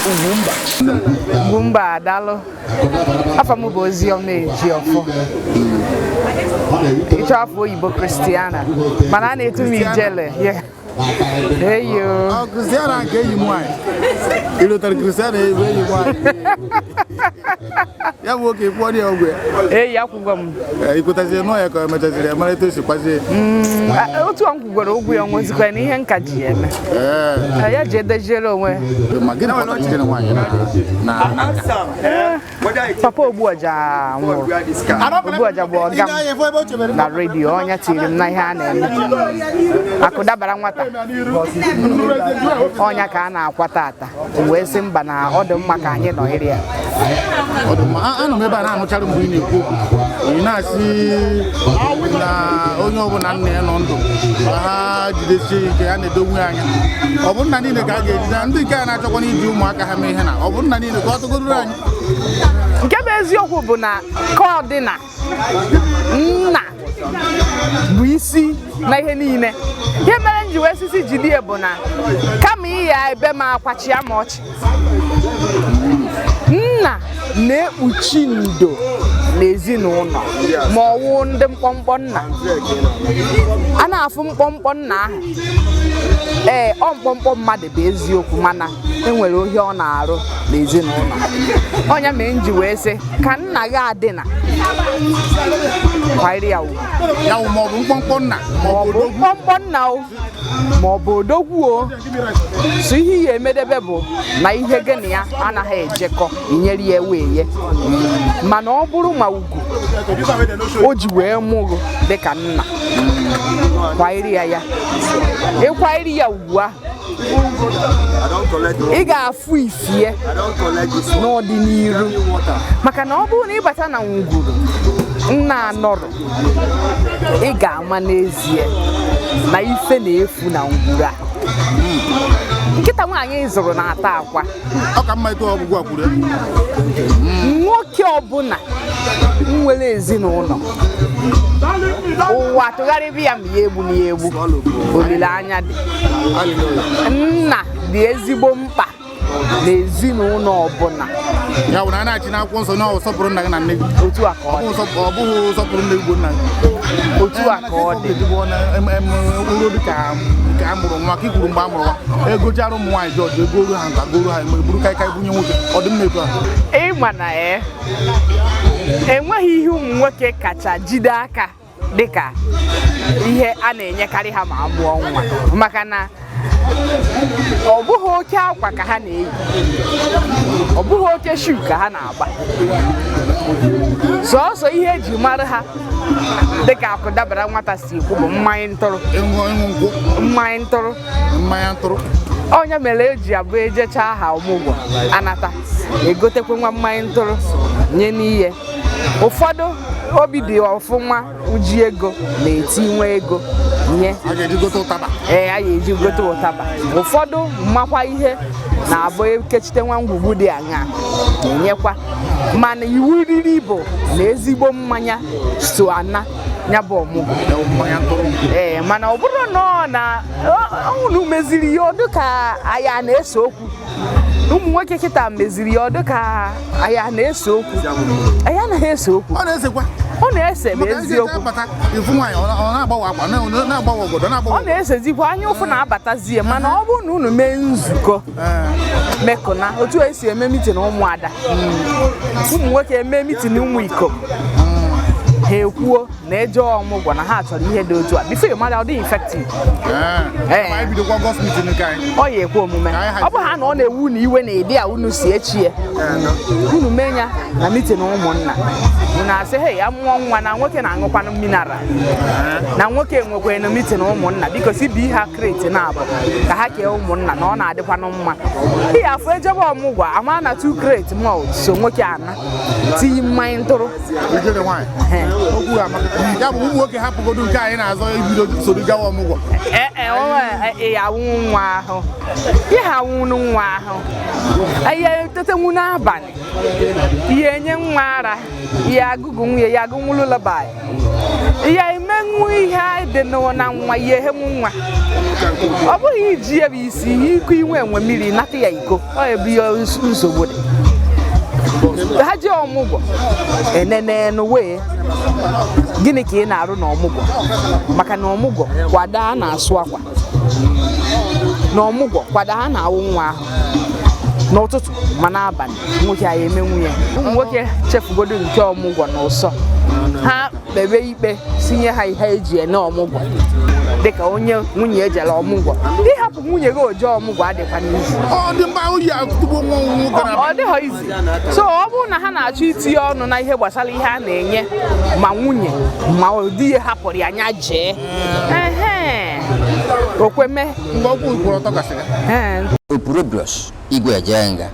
Ugwumba. Ugwumba, daalụ. Afa m bụ Oziọma Ejiọfọ. Ịchọ afọ oyibo, Christiana, mana a na-etu m Ijele. Yeah. Eyo. Ọ Christiana nke enyi m nwaanyị. Ị lụtara Christiana ebe enyi m nwaanyị. Ya bụ nwoke kwụọ ya ụgwọ ya. Eyi, akwụgwọ m. Ee, ikwetazie nọọ ya ka o mechaziri ya mara etu esi kwazie. Otu a m kwugwara ụgwọ ya, nwezikwa na ihe nka ji ya eme. Ya ji edejiere onwe ya. Ma gịnị kpatara ijele nwaanyị na nka? Papa Ogbuọja nwụrụ. Ogbuọja bụ ọga m na redio. Ọnya tiri m na ihe a na-eme akụ dabara nwata, ọnya ka a na-akwa tata. O wee sị mba, na ọ dị mma ka anyị nọnyere ya. Ọ dị mma. Anọ m ebe a na-anụchara mgbe ị na-ekwu okwu, ị na-asị na onye ọbụla nna ya nọ ndụ ka ha jidesie ike, ha na-edonwe anya. Ọ bụ nna niile ka a ga-ejide na ndị nke a na-achọkwa iji ụmụaka ha mee ihe, na ọ bụ nna niile ka ọ tụgodoro anyị? Nke bụ eziokwu bụ na ka ọ dị na nna bụ isi na ihe niile. Ihe mere m ji wee sisi jide bụ na kama ịya ebe m akwachia m ọchị, nna na-ekpuchi ndo n'ezinụlọ, ma ọ wụ ndị mkpọmkpọ nna a na-afụ mkpọmkpọ nna ahụ. Ee, ọ mkpọmkpọ mmadụ bụ eziokwu, mana enwere ohi ọ na-arụ n'ezinụlọ. Ọnya mere m ji wee sị ka nna gị adịna kwanyere ya ugwu. Ya wụ, ma ọ bụ mkpọmkpọ nna ma ọ bụ ma ọ bụ odogwu. Mkpọmkpọ nna o, ma ọ bụ odogwu o, so ihe ya emedebe bụ na ihe gị na ya anaghị ejekọ, inyere ya ewe ye. Mana ọ bụrụ ma ugwu o ji wee mụrụ dịka nna, kwanyere ya ya, ịkwanyere ya ugwu ahụ, ị ga-afụ ifie n'ọdịnihu. Maka na ọ bụrụ na ịbata na ngwuru nna anọrọ, ị ga-ama n'ezie na ife na-efu na ngwuru a. Nkịta nwaanyị zụrụ na-ata akwa. Ọ ka mma etu ọgwụgwụ a kwuru ya. Nwoke ọbụla nwere ezinụlọ, ụwa tụgharịba ya ma ya egbu na ya egbu, olileanya dị. Nna dị ezigbo mkpa n'ezinụlọ ọbụla. Ya bụ na a na-achị n'akwụkwọ nsọ na ọ sọpụrụ nna gị na nne gị. Otu a ka ọ Ọ dị. bụghị sọpụrụ nne gị bụ nna gị. Otu a ka ọ dị. Uru dị ka nke a mụrụ nwa ka i kwuru mgbe a mụrụ nwa, egochara ụmụ nwaanyị jọji egoro ha nka goro ha eme buru kaikai bunye nwoke. Ọ dị mma etu a? Ịma na ee, enweghị ihe ụmụ nwoke kacha jide aka dịka ihe a na-enyekarị ha ma a mụọ nwa, maka na ọ bụghị oke akwa ka ha na-eyi, ọ bụghị oke shoe ka ha na-agba. Sọọsọ ihe eji mara ha, dịka akụ dabara nwata si ekwu, bụ mmanya ntụrụ. Ịṅụ nkwụ. Mmanya ntụrụ. Mmanya ntụrụ. Onye mere eji abụ ejecha aha ọmụgwọ, anata, egotekwe nwa mmanya ntụrụ nye n'ihe. Ụfọdụ obi dị ọfụma, uji ego na-eti nwa ego nye. A ga-eji gote ụtaba. Ee, a ga-eji gote ụtaba. Ụfọdụ mmakwa ihe na-abụ ekechite nwa ngwugwu dị aṅa na-enyekwa, mana iwu riri bụ na ezigbo mmanya so ana ya bụ ọmụgwọ. Ya bụ mmanya ntụrụ. Ee, mana ọ bụrụ na ọ na unu meziri ya ọdụ ka anyị a na-ese okwu, ụmụ nwoke kịta meziri ya ọdụ ka anyị a na-ese okwu, anyị anaghị ese okwu. Ọ na-esekwa. Ọ na-ese bụ Maka ndị eziokwu. bata ifu nwaanyị, ọ na-agbanwe akwa, na-agbanwe obodo, na-agbanwe. Ọ na-esezikwa, anya ụfụ na-abatazie. Mana ọ bụrụ na unu mee nzukọ mekọna otu esi eme meeting ụmụada, ụmụ nwoke eme meeting ụmụ ikom, ha ekwuo na eje ọmụgwọ na ha chọrọ ihe dị otu a, before you mara, ọ dị effective. Ee. Ma anyị bidokwa August meeting nke anyị. Ọ ya ekwe omume. Ka anyị hazie. Ọ bụ ha na ọ na-ewu na iwe na-edi a unu si echi ya, unu mee ya na meeting ụmụnna, unu asị hei, ya mụọ nwa na nwoke na-aṅụkwanụ mineral, na nwoke nwekwanụ na meeting ụmụnna, biko si bi ha crate na abụ ka ha kee ụmụnna, na ọ na-adịkwanụ mma. Ihe afọ ejebe ọmụgwọ, ama na 2 crate malt so nwoke ana tinye mmanya ntụrụ. Ijele nwaanyị. Okwu amaka. Ya bụ, ụmụ nwoke hapụgodu nke anyị na-azọ, ibido soro gawa ọmụgwọ. Ee, ee, ya awụ nwa ahụ, ihe awụnụ nwa ahụ, ihe tetenwu n'abalị, ihe enye nwa ara, ihe agụgụ nwunye ya agụnwụ lullaby, ihe eme. Imenwu ihe dị na nwa ihe ehenwu nwa, ọ bụghị iji ya bụ isi ihe iko inwe enwe mmiri nata ya iko. Ọ ebe ihe nsogbu dị. Ha ji ọmụgwọ enenenu wee gịnị ka ị na-arụ n'ọmụgwọ? Maka na ọmụgwọ kwado a na-asụ akwa, na ọmụgwọ kwado a na-awụ nwa ahụ n'ụtụtụ ma n'abalị. Nwoke anyị eme nwunye, ụmụ nwoke chefugodo nke ọmụgwọ na ụsọ ha kpebe ikpe, sinye ha ihe eji ene ọmụgwọ dịka onye nwunye ejere ọmụgwọ. Ịhapụ nwunye gị oje ọmụgwọ adịkwa n'izu. Ọ dị mma oyi atụgbo nwa nwoke na Ọ dịghọ izi. So ọ bụrụ na ha na-achọ itinye ọnụ na ihe gbasara ihe a na-enye ma nwunye ma di ya hapụrụ ya anya jee ehe okweme. Mgbe ọgwụ kwụrụ ọtọ gasịrị. Ee. Opurobios Igwe Ejenga.